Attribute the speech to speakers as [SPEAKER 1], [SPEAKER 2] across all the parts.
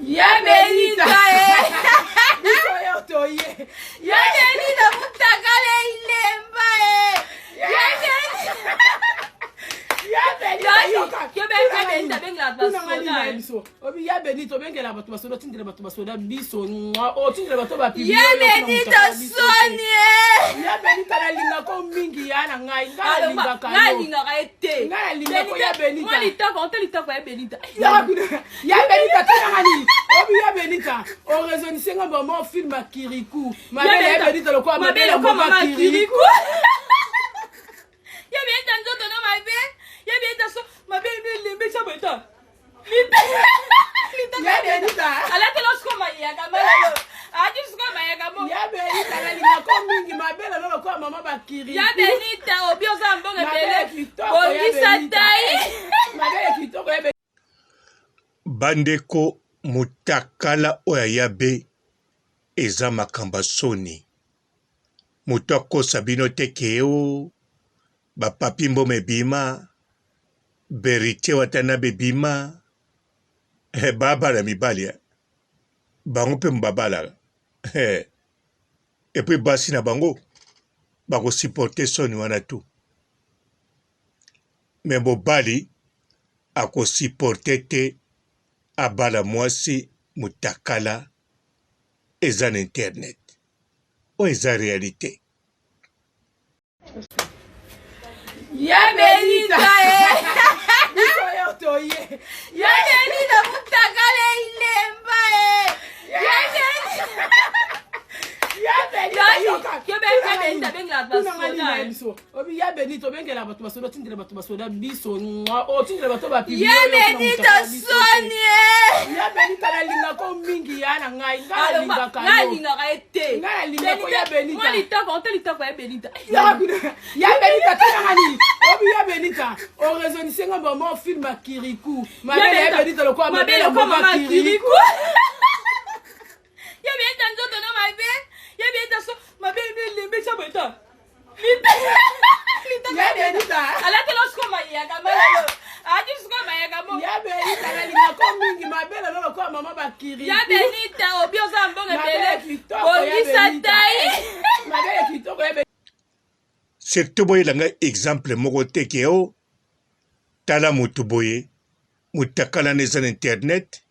[SPEAKER 1] Ya Benita eh. Biso yo toye. Ya Benita mutakale ilemba eh. Ya Benita. Ya Benita yoka.
[SPEAKER 2] Yo ben ya Benita bengela bato
[SPEAKER 1] biso. Obi ya Benita obengela bato basoda otindela bato basoda biso. Otindela bato ba
[SPEAKER 2] Ya Benita soni eh.
[SPEAKER 1] Ya Benita nalingako mingi ya na ngai. Ngai nalingaka yo.
[SPEAKER 2] Ngai nalingaka ye te.
[SPEAKER 1] Ngai nalingako ya Benita.
[SPEAKER 2] Mwa litoko, ote litoko ya Benita.
[SPEAKER 1] Ya Benita tuna nini? Obi ya Benita, o raisonnisse nga mama film ya Kirikou. Mabele ya Benita lokola
[SPEAKER 2] mabele lokola mama Kirikou. Ya Benita nzoto no mabe. Ya Benita so mabele no elembe sa beta.
[SPEAKER 1] Ya Benita.
[SPEAKER 2] Alatela siko mayaka malalo. Ati siko mayaka mo.
[SPEAKER 1] Ya Benita nalingako mingi mabele no lokola mama ba Kirikou.
[SPEAKER 2] Ya Benita obi oza mbongo
[SPEAKER 1] Mabele
[SPEAKER 2] ebele.
[SPEAKER 1] kitoko ya
[SPEAKER 2] Bongisa
[SPEAKER 1] Benita.
[SPEAKER 2] tai.
[SPEAKER 1] Mabele kitoko ya Benita.
[SPEAKER 3] Bandeko mutakala oyo aya be eza makambo ya soni moto akosa bino te ke o ba papy mboma ebima beritier watanabe ebima eh, babala mibali eh. Bango mpe babalaka eh. Epuis basi na bango bako supporter soni wana tout mais mobali ako supporter te abala mwasi mutakala eza na internet oyo eza realite.
[SPEAKER 1] Ya
[SPEAKER 2] Benita eh.
[SPEAKER 1] Biso yo toye.
[SPEAKER 2] Ya Benita mutakale ilemba eh. Ya Benita.
[SPEAKER 1] Ya Benita yoka.
[SPEAKER 2] Yo ben ya Benita bengela
[SPEAKER 1] Tuna nga nini na
[SPEAKER 2] basoda.
[SPEAKER 1] biso. Obi ya Benita obengela bato basoda otindela bato basoda biso. Otindela bato ba
[SPEAKER 2] Ya Benita soni eh.
[SPEAKER 1] Ya Benita nalingako mingi ya na ngai. Ngai nalingaka
[SPEAKER 2] Ngai
[SPEAKER 1] yo.
[SPEAKER 2] nalingaka ye te.
[SPEAKER 1] Ngai nalingako ya Benita.
[SPEAKER 2] Mwa litoko, ote litoko ya Benita.
[SPEAKER 1] Ya Benita tuna nga nini? Obi ya Benita o raisonnisse nga mama film ya Kirikou. Mabele ya Benita lokola
[SPEAKER 2] mabele
[SPEAKER 1] mabele
[SPEAKER 2] lokola
[SPEAKER 1] mama
[SPEAKER 2] mama
[SPEAKER 1] Kirikou.
[SPEAKER 2] Kirikou. Ya Benita nzoto no mabe. Ya Benita so mabele no elembe sa beta.
[SPEAKER 1] Ya Benita.
[SPEAKER 2] Alatela siko mayaka malalo. Ati siko mayaka mo.
[SPEAKER 1] Ya Benita nalingako mingi mabele no lokola mama ba Kirikou.
[SPEAKER 2] Ya Benita obi oza mbongo
[SPEAKER 1] Mabele
[SPEAKER 2] ebele.
[SPEAKER 1] kitoko ya
[SPEAKER 2] Bongisa
[SPEAKER 1] Benita.
[SPEAKER 2] tai.
[SPEAKER 1] Mabele kitoko ya Benita.
[SPEAKER 3] Surtout boyela ngai exemple moko te ke o tala mutu boye mutakala na eza na internet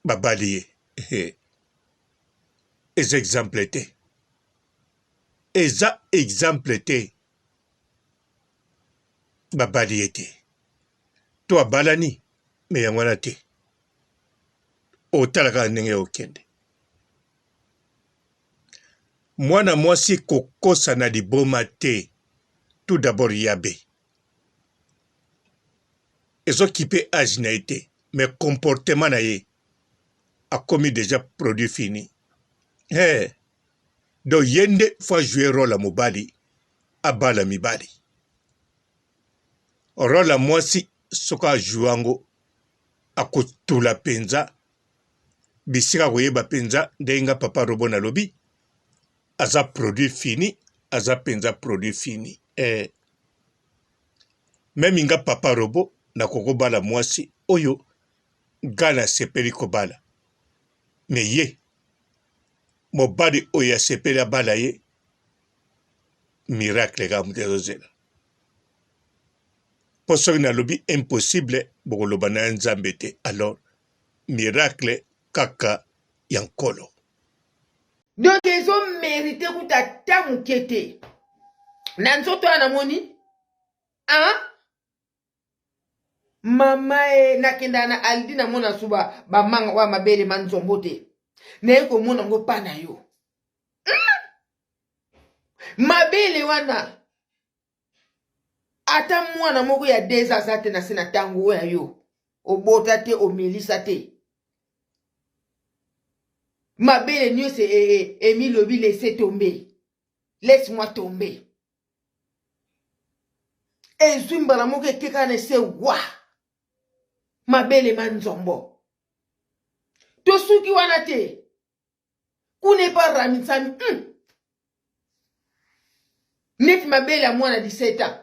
[SPEAKER 3] babali ye eza exemple te eza exemple te babali ye te to abalani me yango wana te otala kaka ndenge okende Mwana mwasi kokosa na liboma te tout d'abord yabe ezo kipe age na ye te mais comportement na ye akomi dejà produit fini he donc ye nde faut ajouer role ya mobali abala mibali role ya mwasi soki ajoue yango akotula penza bisika koyeba penza ndenge nga papa robo nalobi aza produit fini aza penza produit fini eh. Meme nga papa robo nakokobala mwasi oyo nga nasepeli kobala me ye mobali oyo asepeli abala ye miracle kaka moto azozela mpo soki nalobi impossible bokoloba na ya nzambe te alors miracle kaka ya nkolo.
[SPEAKER 4] Donc ezo merite kuta ata moke te na nzoto wana namoni hein? Mama e nakendaka na Aldi namona su bamanga oyo mabele ma nzombo te naye komona yango pa na yo hmm? Mabele wana ata mwana moko ya deux aza te na se na ntango oyo ya yo obota te omelisa te mabele nyonso emilobi e, e, laisse tomber laisse moi tomber ezwi mbala moko ekeka na ese wa mabele ma nzombo tosuki wana te kuna epa ramisami neti mabele ya mwana 17 ans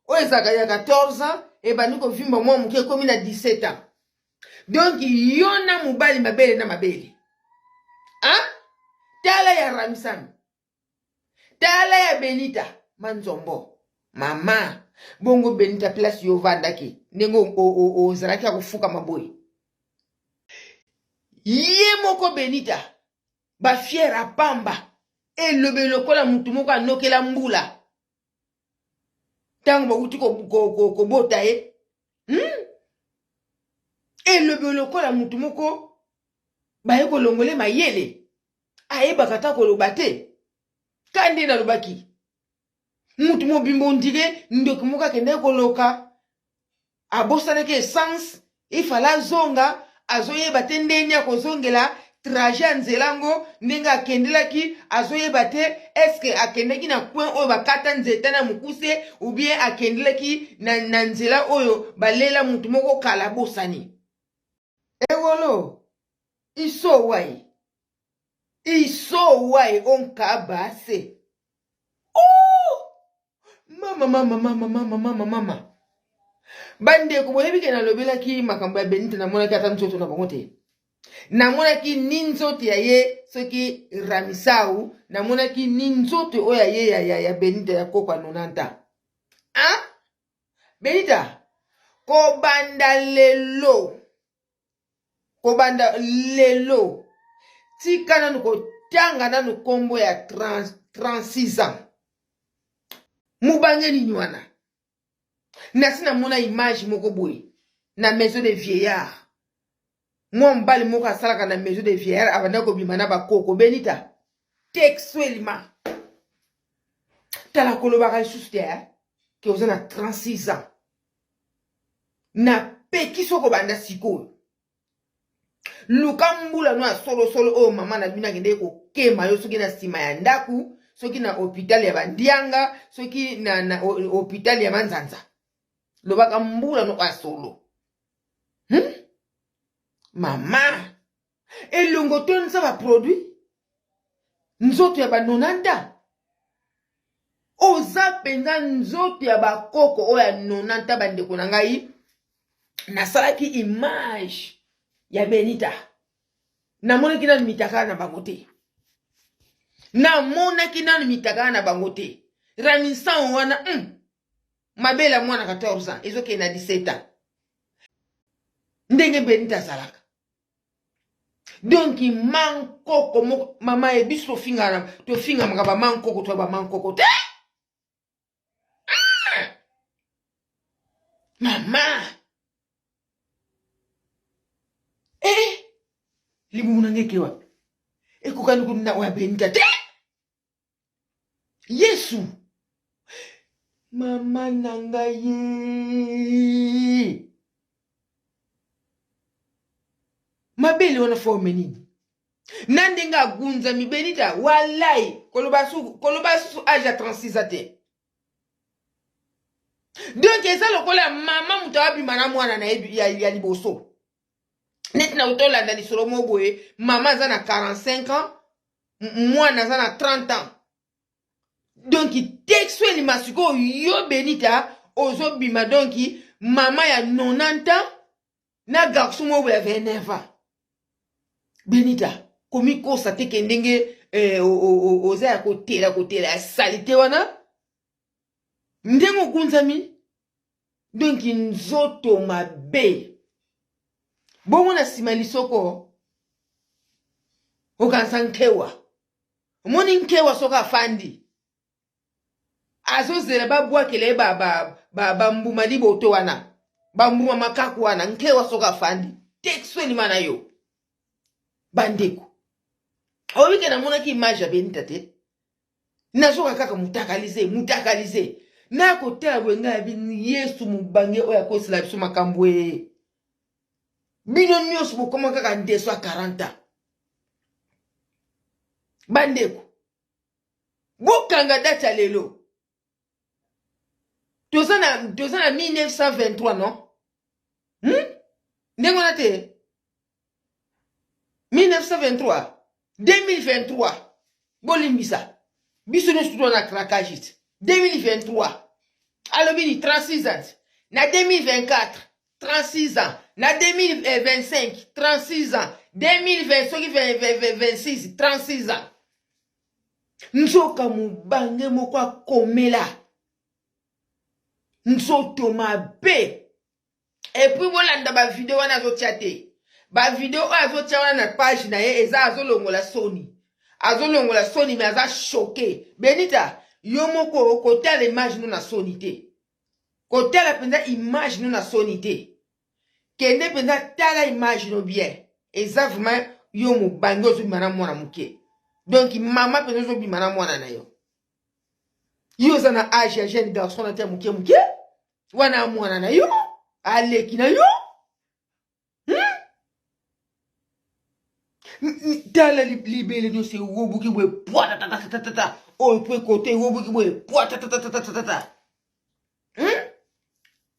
[SPEAKER 4] oyo ezalaka ya 14 ans ebandi kovimba mwa moke ekomi na 17 ans. Donc yo na mobali mabele na mabele. Hein? Tala ya Ramsam. Tala ya Benita Manzombo. Mama, bongo Benita place yo vandaki ndenge ozalaki ya kofukama boye. Ye moko Benita ba fier a pamba elobe lokola mutu moko anokela mbula ntango bawuti kobota ye? Elobe lokola mutu moko baye kolongole mayele, ayebaka ata koloba te. Ka nde nalobaki mutu mobimba ondire ndoki moko akendaki koloka, abosanaki essence, ifala azonga, azoyeba te ndenge akozongela trajet ya nzela ngo ndenge akendelaki, azoyeba te eske akendaki na coin oyo bakata nzeta na mokuse ou bien akendelaki na nzela oyo balela mutu moko kala, abosani. Ewolo iso wai iso wai onka base. Oh! Mama mama mama mama mama mama. Bandeko boyebi ke nalobelaki makambo ya Benita, namonaki ata nzoto na bango te. Namonaki ni nzoto ya ye soki Ramisau, namonaki ni nzoto oyo ya ye ya Benita ya koko ya 90. Ah? Benita, kobanda lelo. Kobanda lelo. Tika nanu kotanga nanu kombo ya 36 ans. Mubange nini wana? Nasi namona image moko boye na maison de vieillard. Mwa mobali moko asalaka na maison de vieillard abanda kobima na bakoko. Benita, textuellement. Tala kolobaka lisusu te, hein? Ke oza na 36 ans. Na peki soko banda sikoyo. Luka mbula no ya solo solo oyo mama na bino akendeki kokema yo soki na sima ya ndaku, soki na hôpital ya bandianga, soki na hôpital ya manzanza. Lobaka mbula no ya solo. Mama, elongo tonisa ba produit nzoto ya ba 90. Oza penza nzoto ya bakoko oyo ya 90. Bandeko na ngai, nasalaki image ya Benita, namonaki nanu mitakala na bango te, namonaki nanu mitakala na bango te. Ramisan wana, mabele ya mwana 14 ans ezokende na 17 ans ndenge Benita azalaka. Donc mankoko moko mama ye biso tofingana, tofingamaka ba mankoko to ba mankoko te. Mama, libumu na ngai eke wapi? Ekokani kuna oyo ya Benita te. Yesu mama na ngai ye mabele wana forme nini na ndenge agunzami Benita? Walai, koloba susu age ya 36 ans te. Donc eza lokola mama moto abima na mwana na ye ya liboso. Neti na kotolanda lisolo moko boye, mama aza na 45 ans, mwana aza na 30 ans. Donc textuellement sikoyo yo Benita ozobima donc mama ya 90 ans na garçon moko ya 29 ans. Benita, komikosa te ke ndenge oza ya kotela kotela ya salite wana ndenge ogunzami. Donc nzoto mabe bongo na nsima lisoko okanisa nkewa. Omoni nkewa soki afandi azozela babwakela ye bambuma liboto wana, bambuma makaku wana. Nkewa soki afandi textuellement na yo. Bandeko, oyike namonaki image ya Benita te, nazoka kaka mutakalize mutakalize na kotala boye. Ngai yabi Yesu mobange oyo akosela biso makambo e bino nyonso bokoma kaka ndeso ya 40 ans. Bandeko, bokanga date ya lelo, toza na 1923 non? Ndenge wana te, 1923, 2023, bolimbisa biso nyonso toza na craquage. 2023 alobi ni 36 ans, na 2024 36 ans. Na 2025, 36 ans. 2020 soki 26, 36 ans. Nzoka mobange moko akomela nzoto mabe. Et puis bolanda ba video wana azotia te. Ba video oyo azotia wana na page na ye eza azolongola soni. Azolongola soni mais aza choqué. Benita, yo moko kotala image no na soni te. Kotala mpenza image no na soni te. Kende mpenza tala image no bien. Eza vraiment yo mobange ozobima na mwana moke. Donc mama mpenza ozobima na mwana na yo. Yo oza na age ya jeune garçon na te ya moke moke. Wana mwana na yo, aleki na yo. Tala libele nyonso ewobuki boye pwatatatatata oyo mpe kote ewobuki boye pwatatatatata.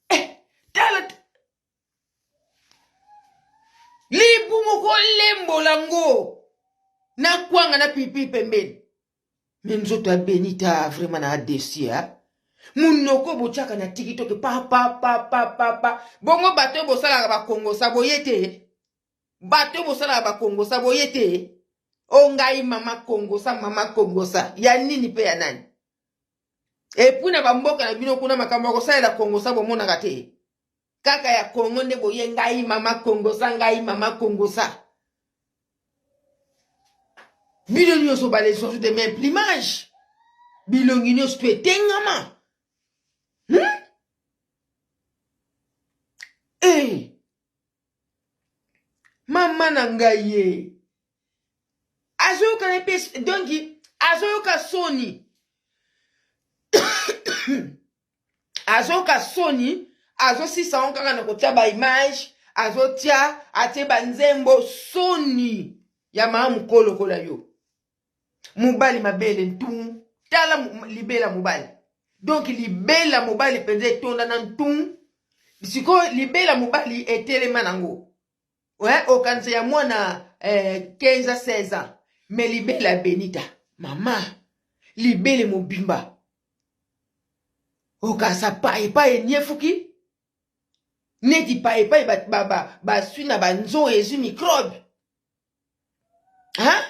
[SPEAKER 4] Eh, tala libumu kolembola ngo na kwanga na pipi pembeni. Me nzoto ya Benita vraiment na desi hein? Munoko botiaka na tiktok pa pa pa pa pa pa. Bongo bato bosalaka ba kongosa boye te. Bato bosalaka ba kongosa boye te. O ngai mama kongosa mama kongosa ya nini pe ya nani? Et puis na ba mboka na bino kuna makambo ya kosalela kongosa bomonaka te. Kaka ya Congo nde boye ngai mama kongosa ngai mama kongosa. Bino nyonso ba les oiseaux de même plumage. Bilongi nyonso to etengama. Eh! Mama na ngai ye. Azoyoka na pe donc azoyoka soni. Azoyoka soni, azosisa yango kaka na kotia ba image, azotia atie ba nzembo soni ya mama mokolo lokola yo. Mobali mabele ntu, tala libela mobali. Donc libela mobali mpenza etonda na ntu. Sikoyo libela mobali etelema nango. Ouais, okanisa ya mwana 15 à 16 ans. Mais libela Benita, mama, libele mobimba. Okanisa paye paye niefuki. Neti paye paye ba ba ba baswi na ba nzo ezwi microbe. Hein?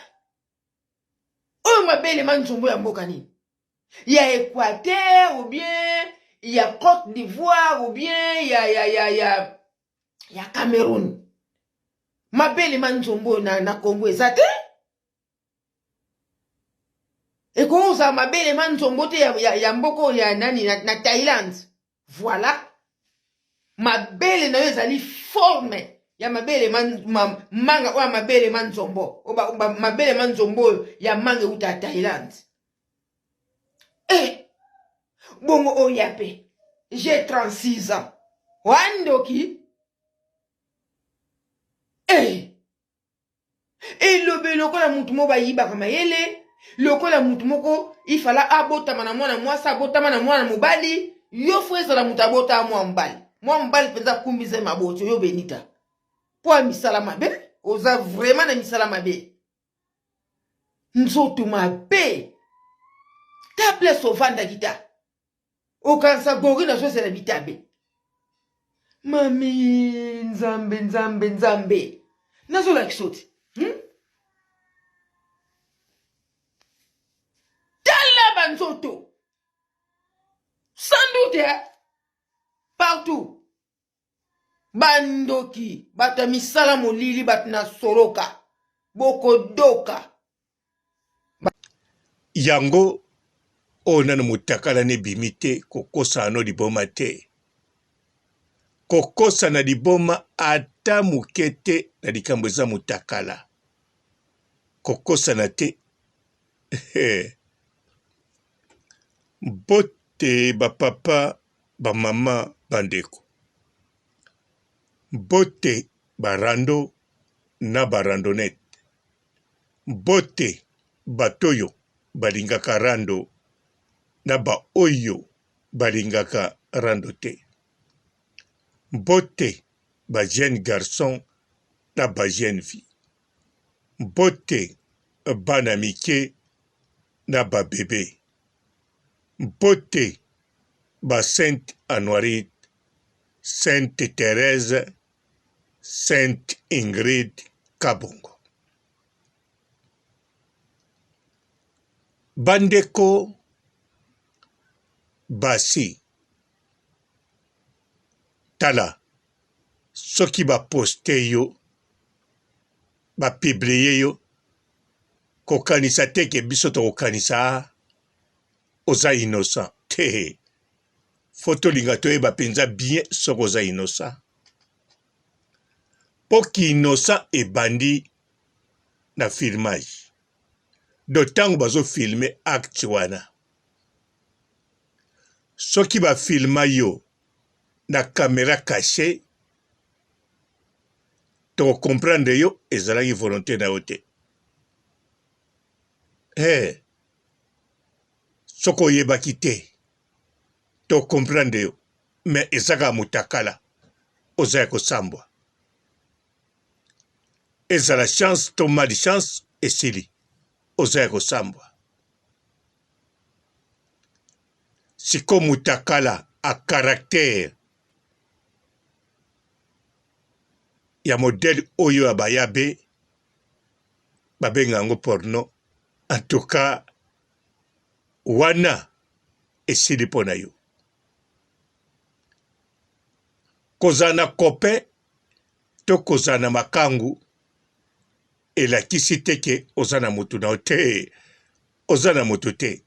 [SPEAKER 4] Oyo mabele ma nzombo ya mboka nini? Ya Équateur ou bien ya Côte d'Ivoire ou bien ya ya ya ya ya Cameroun. Mabele ma nzombo na, na Congo eza te? Ekoki kozala mabele ma nzombo te ya, ya, ya mboka oyo ya nani na, na Thaïlande. Voilà. Mabele na yo ezali forme ya mabele ma, ma, manga oyo ya mabele ma nzombo. Oba, ba, mabele ma nzombo oyo ya manga euta ya Thaïlande. Eh! Bongo oyo ya pe. J'ai 36 ans. Wandoki. Eh! Elobe lokola mutu moko bayibaka mayele, lokola mutu moko ifala abotama na mwana mwasi, abotama na mwana mobali. Yo fo ezala mutu abotama mwana mobali. Mwana mobali mpenza akumbi ze maboti yo Benita. Po ya misala mabe, oza vraiment na misala mabe. Nzoto mabe. Ta place ovandaki ta. Okanisa gori nazozela bitabe. Mami nzambe nzambe nzambe. Nazolakisa oti. Tala ba nzoto. Sans doute, hein? Partout. Bandoki, bato ya misala molili, bato na soroka. Bokodoka.
[SPEAKER 3] Yango oyo nanu mutakala nebimi te kokosana no liboma te kokosana liboma ata muke te na likambo eza mutakala kokosana te mbote ba papa ba mama ba ndeko mbote ba rando na ba randonnette Mbote bato oyo balingaka rando na ba oyo balingaka rando te. Mbote ba jeunes garçons na ba jeunes filles. Mbote bana mike na ba bebes. Mbote ba Sainte Anuarite, Sainte Therèse. Sainte Ingrid Kabongo. Bandeko basi, tala soki ba poste yo, ba publier yo, kokanisa te ke biso tokokanisa oza innocent te. Faut tolinga toyeba mpenza bien soki oza innocent. Mpo ki innocent ebandi na filmage. Donc ntango bazo filme acte wana, soki ba filma yo na camera cachee, toko comprendre yo ezalaki volonte na yo te. Hey, soki oyebaki te to comprendre yo mais eza kaka mutakala oza ya kosambwa ezala chance to mal chance esili oza ya kosambwa siko mutakala a caractère ya modèle oyo ya bayabe babenga yango porno en tout cas wana esili mpo na yo. Kozala na copain to kozala na makangu elakisi te ke oza na motu na yo te. Oza na motu te.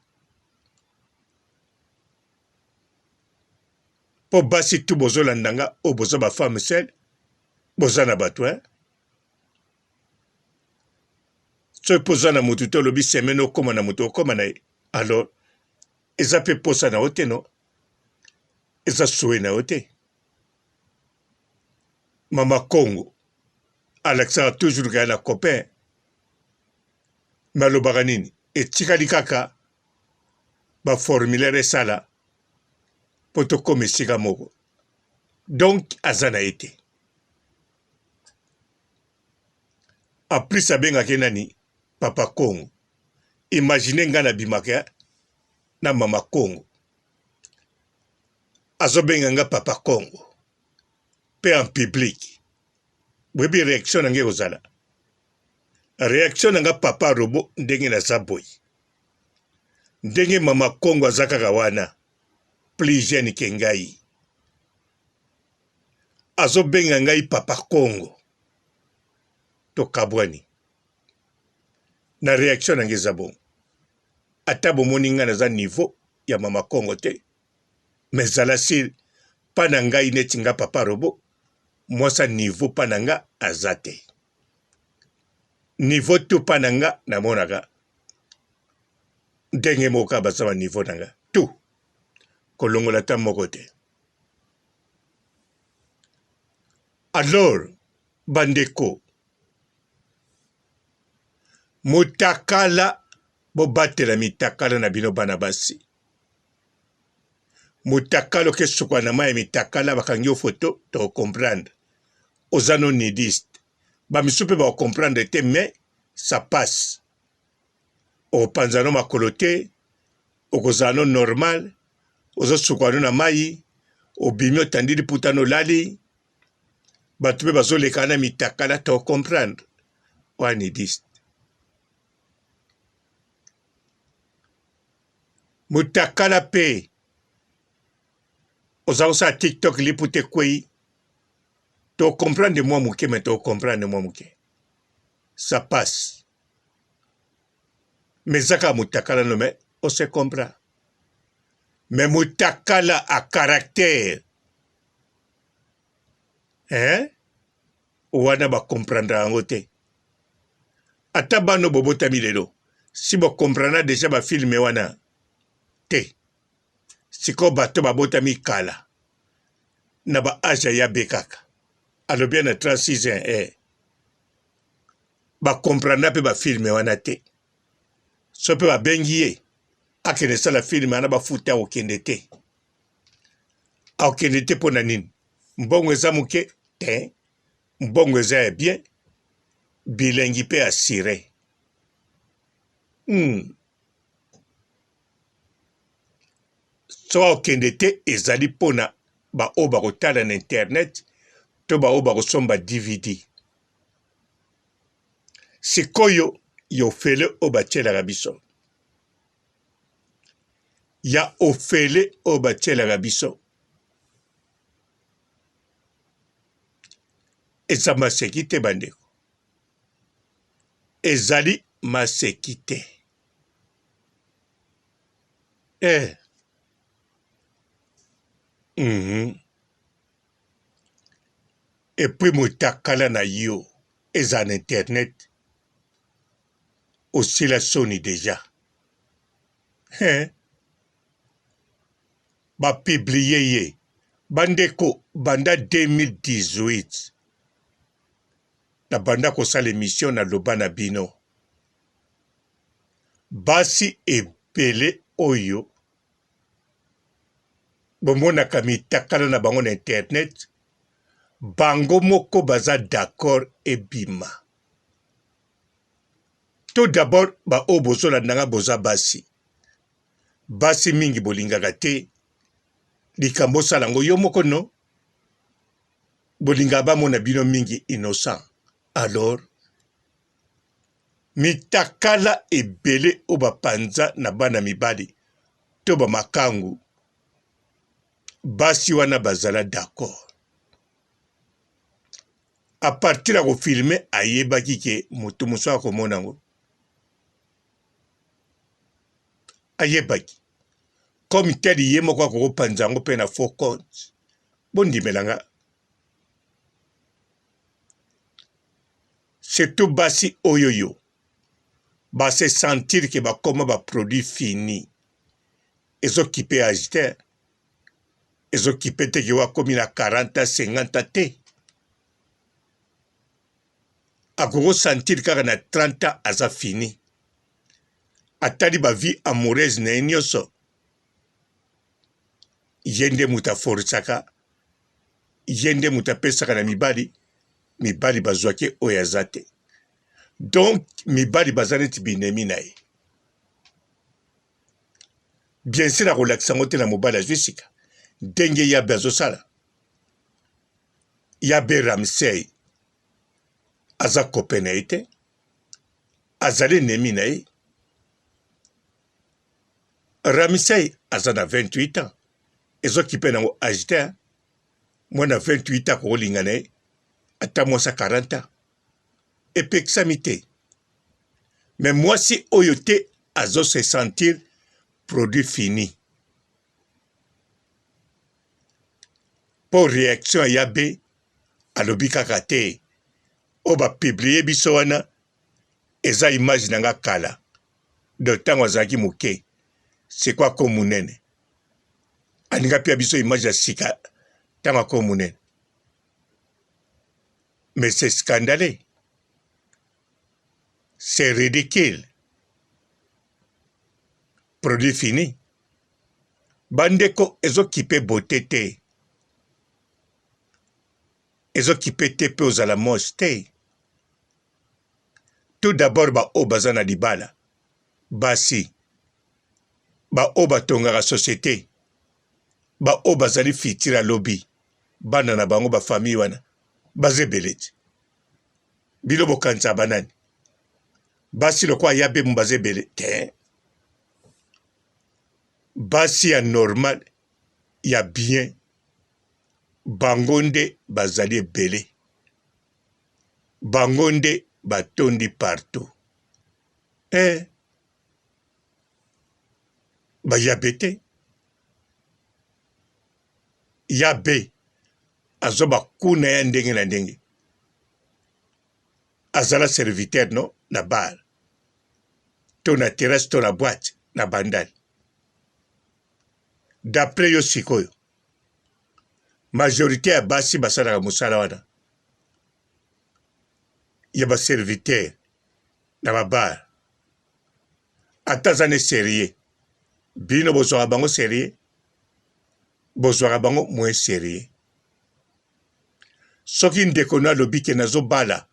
[SPEAKER 3] Mpo basi tu bozolanda nga oyo boza ba femme seule, boza na bato hein? Soki mpo oza na motu te olobi semaine okoma na motu okoma na ye alors eza mpe posa na yo te no eza souhait na yo te. Mama Kongo alakisaka toujours kaya na copain me alobaka nini etikali kaka ba formulaire esala mpo tokoma esika moko donc aza na ye te. En plus abengaka ye nani? Papa Kongo. Imaginez nga nabimaka na mama Kongo. Azobenga nga Papa Kongo. Pe en public. Boyebi reaction na nga ekozala? Reaction na nga papa robot ndenge naza boye. Ndenge mama Kongo aza kaka wana plus jeune que ngai. Azobenga ngai papa Kongo. Tokabwani. Na reaction na ngai eza bongo. Ata bomoni ngai naza niveau ya mama Kongo te. Mais zala sur pa na ngai neti nga papa robot mwasi ya niveau pa na nga aza te. Niveau tout pa na nga namonaka ndenge moko kaka baza ba niveau na nga tout kolongola ata moko te. Alors bandeko mutakala bobatela mitakala na bino bana basi mutakala oke sukola na mayi ya mitakala bakangi yo photo toko comprendre oza no nudiste ba misusu pe bako comprendre te mais ça passe okopanza no makolo te okozala no normal ozosukola no na mayi obimi otandi liputa no olali bato mpe bazoleka na mitakala to comprendre oya nudiste mutakala mpe oza kosala tiktok liputa ekwei to comprendre mwa moke me to comprendre mwa moke ça passe mais eza kaka mutakala no mais on se comprend mais mutakala a caractère hein wana ba comprendre yango te ata bano bobotami lelo si bo comprendre deja ba filme wana te sikoyo bato babotami kala na ba age ya be kaka alobi na 36 ans eh. Ba comprendra pe ba film wana te soki pe babengi ye akende sala film wana bafuta akokende te akokende te pona nini mbongo eza moke te mbongo eza ya bien bilengi pe assure hmm. Soki akokende te ezali pona ba oyo bakotala na internet. to baoyo bakosomba DVD. Sikoyo ya ofele oyo batielaka biso, ya ofele oyo batielaka biso eza maseki te bandeko, ezali maseki te eh. Et puis mutakala na yo eza na internet osila soni dejà hein ba publier ye bandeko banda 2018 na banda kosala emission na loba na bino basi ebele oyo bomonaka mitakala na bango na internet bango moko baza d'accord ebima tout d'abord baoyo bozolanda nga boza basi basi mingi bolingaka te likambo osala yango yo moko no bolingaka bamona bino mingi innocent alors Mitakala ebele oyo bapanza na bana mibali to ba makangu, basi wana bazala d'accord. A partir ya ko filmer ayebaki ke moto mosusu akomona yango. Ayebaki. Comme tel ye moko akokopanza yango mpe na faux compte. Bondimela nga. Surtout basi oyoyo ba se sentir que bakoma ba produit fini ezo kipe age te ezo kipe te ke akomi na 40 ans 50 ans te akoko sentir kaka na 30 ans aza fini atali ba vie amoureuse na ye nyonso ye nde moto aforisaka ye nde moto apesaka na mibali mibali bazwaki oyo aza te donc mibali baza neti binemi na ye bien sur akolakisa yango te na mobali azwi sika ndenge yabe azosala yabe ramsey aza kope na ye te azali enemi na ye ramsey aza na 28 ans ezokipe nango age te mwana 28 ans akokolinga na ye ata mwasi ya 40 ans epekisami te me mwasi oyo te azo se sentir produit fini mpo reaction ya be alobi kaka te oyo bapublie biso wana eza image na nga kala donc ntango azalaki moke seko ako monene alinga apia biso image ya sika ntango akomi monene mais c'est scandaleux c'est ridicule produit fini bandeko ezokipe bote te ezokipe te mpe ozala moche te tout d'abord baoyo baza na libala basi baoyo batongaka societe, baoyo bazali futur ya lobi, bana na bango ba famille wana baza ebele te. Bino bokanisaka banani? Basi lokola ya bemu baza ebele te. Basi ya normal ya bien bango nde bazali ebele, bango nde batondi partout eh. Ba yabe te yabe azwa bakuna ya ndenge na ndenge azala serviteur no na bar to na terrasse to na boite na bandal d'après yo sikoyo majorité ya basi basalaka mosala wana ya ba serviteur na ba bar ata aza ne serieux bino bozwaka bango serieux bozwaka bango moins serieux soki ndeko no alobi ke nazobala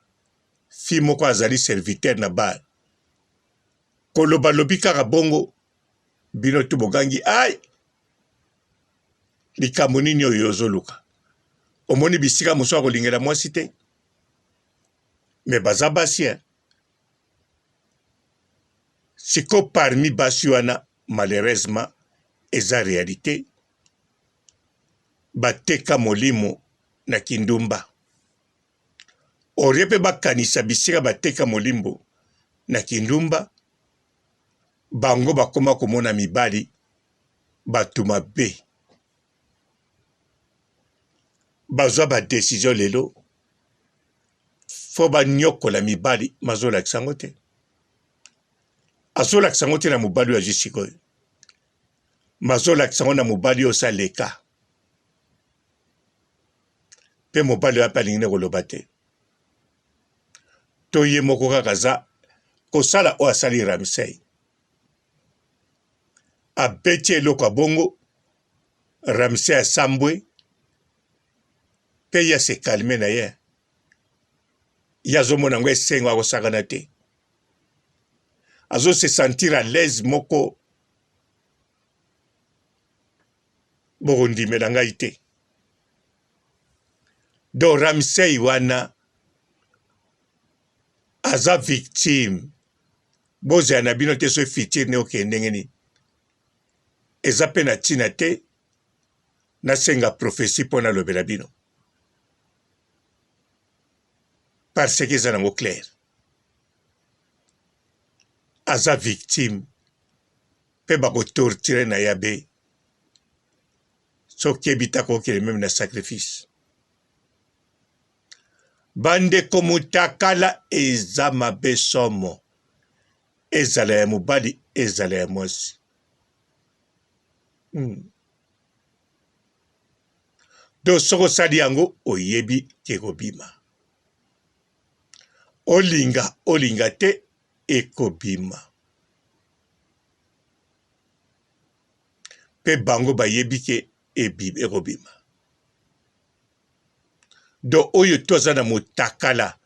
[SPEAKER 3] fille moko azali serviteur na bar koloba lobi kaka bongo bino tu bogangi ai likambo nini oyo ozoluka Omoni bisika mosusu akolingela mwasi te. Mais baza basi hein. Siko parmi basi wana malheureusement eza realite bateka molimo na kindumba. Olie pe bakanisa bisika bateka molimbo na kindumba bango bakoma komona mibali batu mabe. Bazwa ba decision lelo fo banyokola mibali mazolakisa yango te. Azolakisa yango te na mobali oyo azwi sikoyo. Mazolakisa yango na mobali oyo osaleka. Pe mobali oyo ape alingi nde koloba te. To ye moko kaka aza kosala oyo asali Ramsey. Abeti eloko ya bongo, Ramsey asambwe pe ye ase calme na ye. Ye azomona yango esengo akosakana te. Azo se sentir à l'aise moko bokondimela ngai te. Donc Ramsey wana aza victime. Bozela na bino te soki futur ne okende ndenge nini. Eza pe na ntina te nasenga prophetie mpo nalobela bino parce que eza nango clair. Aza victime pe bako torturer na yabe soki okebi te akokende meme na sacrifice. Bandeko mutakala eza mabe somo ezala ya mobali ezala ya mwasi. Hmm. Donc soki osali yango oyebi ke ekobima. Olinga olinga te ekobima. Pe bango bayebi ke ekobima. Donc oyo to aza na motakala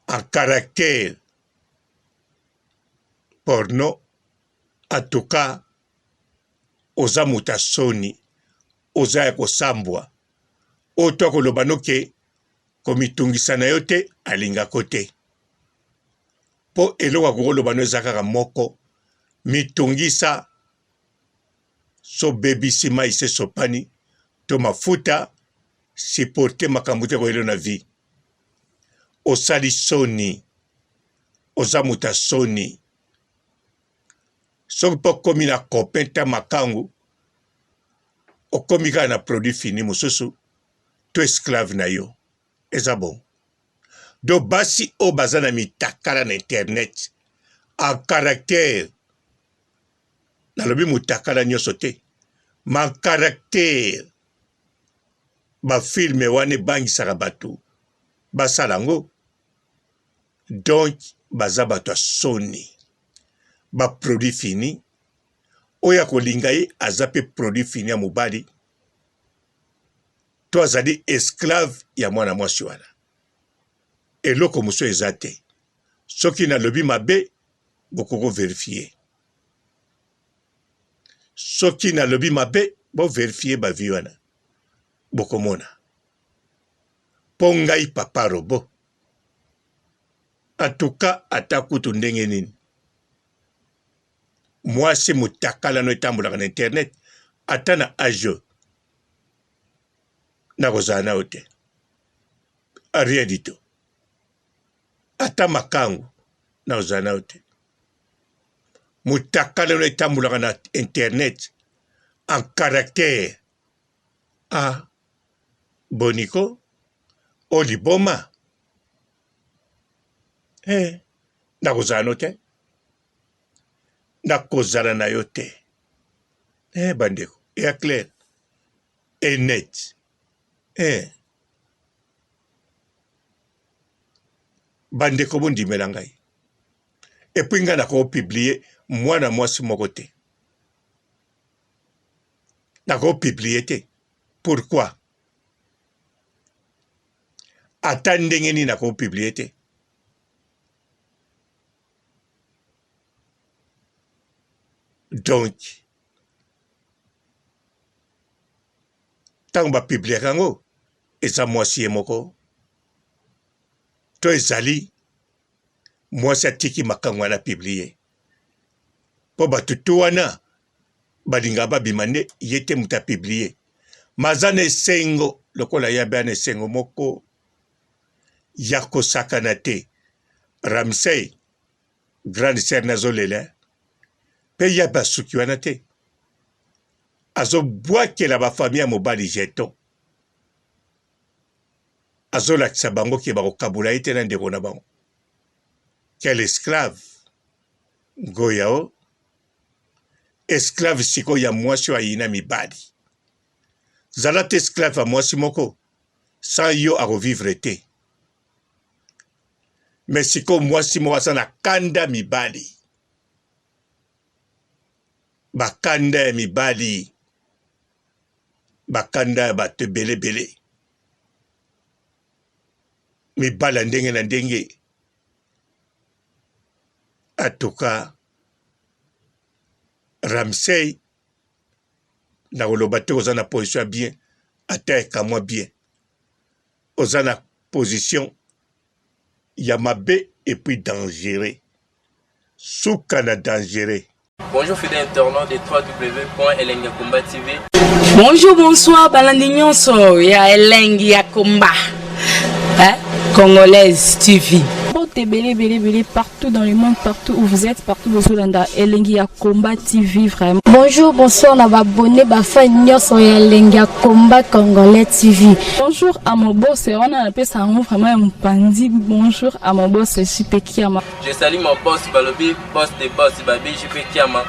[SPEAKER 3] en caractère porno en tout cas oza moto ya soni oza ya kosambwa oyo to akoloba no ke komitungisa na yo te alingako te mpo eloko akokoloba no eza kaka moko mitungisa sobebisi mai se sopani to mafuta supporte makambo te koyelo na vie osali soni oza moto ya soni soki mpe okomi na copain ta makangu okomi kaka na produit fini mosusu to esclave na yo eza bon donc basi oyo baza na mitakala na internet en caractère nalobi mutakala nyoso te ma caractère ba filme wana ebangisaka bato basala yango donc baza bato ya soni ba produit fini oyo akolinga ye aza pe produit fini ya mobali to azali esclave ya mwana mwasi wana eloko mosusu eza te soki nalobi mabe bokoko verifier soki nalobi mabe bo verifier ba vie wana bokomona mpo ngai papa robo atuka ata kutu ndenge nini mwasi mutakala no etambolaka na internet ata na age nakozala nayo te rien du tout ata makangu nakozala nayo te mutakala no etambolaka na internet en caractère ah boniko o liboma eh, nakozala no te nakozala na yo te eh, bandeko ya clair et net eh. Bandeko bondimela ngai epuis ngai nakopublie mwana mwasi moko te nakopublie te pourquoi ata ndenge nini nakopublie te donc ntango bapubliaka yango. Eza mwasi ye moko to ezali mwasi atiki makango wana publie mpo bato tu wana balingaka babima nde ye te moto apublie maza na esengo lokola ye abe na esengo moko ya kosakana te. Ramsey grande sœur nazolela mpe ye basuki wana te azobwakela bafamille ya mobali jeton azolakisa bango ke bakokabola ye te na ndeko na bango. Quel esclave ngoya o esclave sikoyo ya mwasi oyo ayina mibali. Zala te esclave ya mwasi moko sans yo akovivre te. Mais sikoyo mwasi moko aza na kanda mibali, bakanda ya mibali, bakanda ya bato ebele ebele, mibali ya ndenge na ndenge. Atuka Ramsey nakoloba te oza na position ya bien ata ekamwa bien oza na position ya mabe et puis dangereux suka na dangereux.
[SPEAKER 5] Bonjour fidèle internaute de www.elengiyakomba TV.
[SPEAKER 2] Bonjour, bonsoir, balandi nyonso ya Elengi ya Komba. Hein? Congolaise TV.
[SPEAKER 6] Mbote ebele ebele ebele partout dans le monde, partout où vous êtes, partout bozolanda Elengi ya Combat TV vraiment.
[SPEAKER 7] Bonjour, bonsoir na ba abonné ba fan nyonso ya Elengi ya Combat Congolais TV.
[SPEAKER 6] Bonjour à mon boss, wana napesa yango vraiment ya mopanzi. Bonjour à mon boss JP Kiama.
[SPEAKER 5] Je salue mon boss balobi boss de boss babi JP Kiama.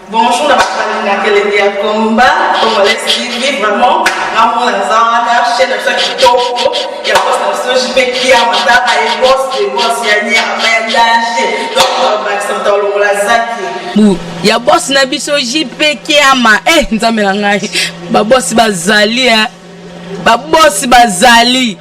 [SPEAKER 8] Bonjour na bato balingaka elengi ya combat congolais TV vraiment ngamona naza wana chaîne na biso ya kitoko ya boss na biso JP Kiama tala ye boss de boss ya nyama ya danger donc bakisa moto alongola zaki
[SPEAKER 2] bu ya boss na biso JP Kiama eh nzambe na ngai ba boss bazali eh ba boss bazali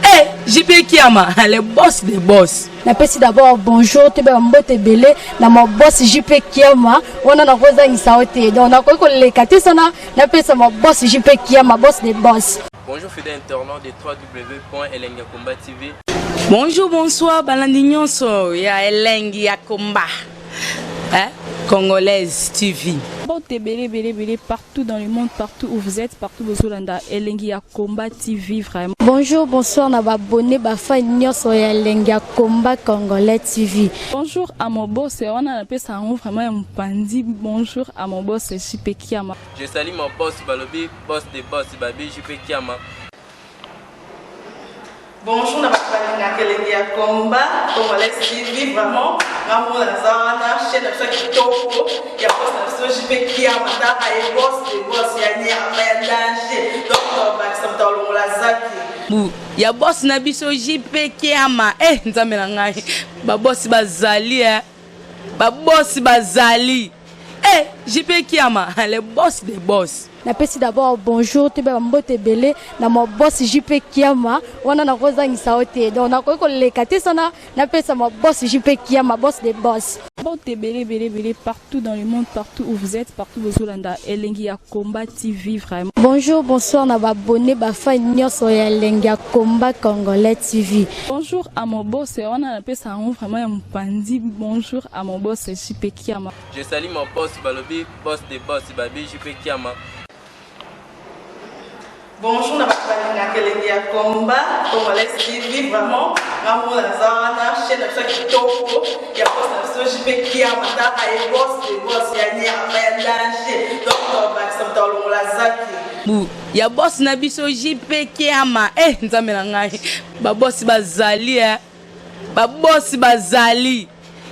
[SPEAKER 2] eh JP Kiama le boss de boss.
[SPEAKER 7] Napesi d'abord bonjour toyeba mbote ebele na ma boss JP Kiama wana nakozangisa yo te donc nakoki koleka te sana napesa ma boss JP Kiama boss de boss.
[SPEAKER 5] Bonjour fidèle internaute de www.elengiyakomba TV.
[SPEAKER 2] Bonjour, bonsoir, balandi nyonso ya Elengi ya Komba. Hein? Congolaise TV.
[SPEAKER 6] Mbote ebele ebele ebele partout dans le monde, partout où vous êtes, partout bozolanda Elengi ya Combat TV vraiment.
[SPEAKER 7] Bonjour, bonsoir na ba abonné ba fan nyonso ya Elengi ya Combat Congolais TV.
[SPEAKER 6] Bonjour à mon boss, wana napesa yango vraiment ya mopanzi. Bonjour à mon boss JP Kiama.
[SPEAKER 5] Je salue mon boss balobi boss de boss babi JP Kiama.
[SPEAKER 8] Bonjour na bato balingaka elengi ya combat congolais TV vraiment ngamona naza wana chaîne na biso ya kitoko ya boss na biso JP Kiama tala ye boss de boss ya nyama ya danger donc bakisa moto alongola zaki
[SPEAKER 2] bu ya boss na biso JP Kiama eh nzambe na ngai ba boss bazali eh ba boss bazali eh JP Kiama le boss de boss.
[SPEAKER 7] Napesi d'abord bonjour toyeba mbote ebele na ma boss JP Kiama wana nakozangisa yo te donc nakoki koleka te sana napesa ma boss JP Kiama boss de boss.
[SPEAKER 6] Mbote ebele ebele ebele partout dans le monde, partout où vous êtes, partout bozolanda Elengi ya Combat TV vraiment.
[SPEAKER 7] Bonjour, bonsoir na ba abonné ba fan nyonso ya Elengi ya Combat Congolais TV.
[SPEAKER 6] Bonjour à mon boss, wana napesa yango vraiment ya mopanzi. Bonjour à mon boss JP Kiama.
[SPEAKER 5] Je salue mon boss balobi boss de boss babi JP Kiama.
[SPEAKER 8] Bonjour na bato balingaka elengi ya combat congolais TV vraiment ngamona naza wana chaîne na biso ya kitoko ya boss na biso JP Kiama tala ye boss de boss ya nyama ya danger donc bakisa moto alongola zaki
[SPEAKER 2] bu ya boss na biso JP Kiama eh nzambe na ngai ba boss bazali eh ba boss bazali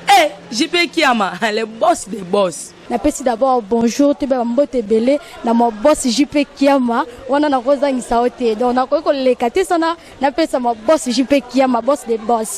[SPEAKER 2] eh JP Kiama le boss de boss.
[SPEAKER 7] Napesi d'abord bonjour toyeba mbote ebele na ma boss JP Kiama wana nakozangisa yo te donc nakoki koleka te sana napesa ma boss JP Kiama boss de boss.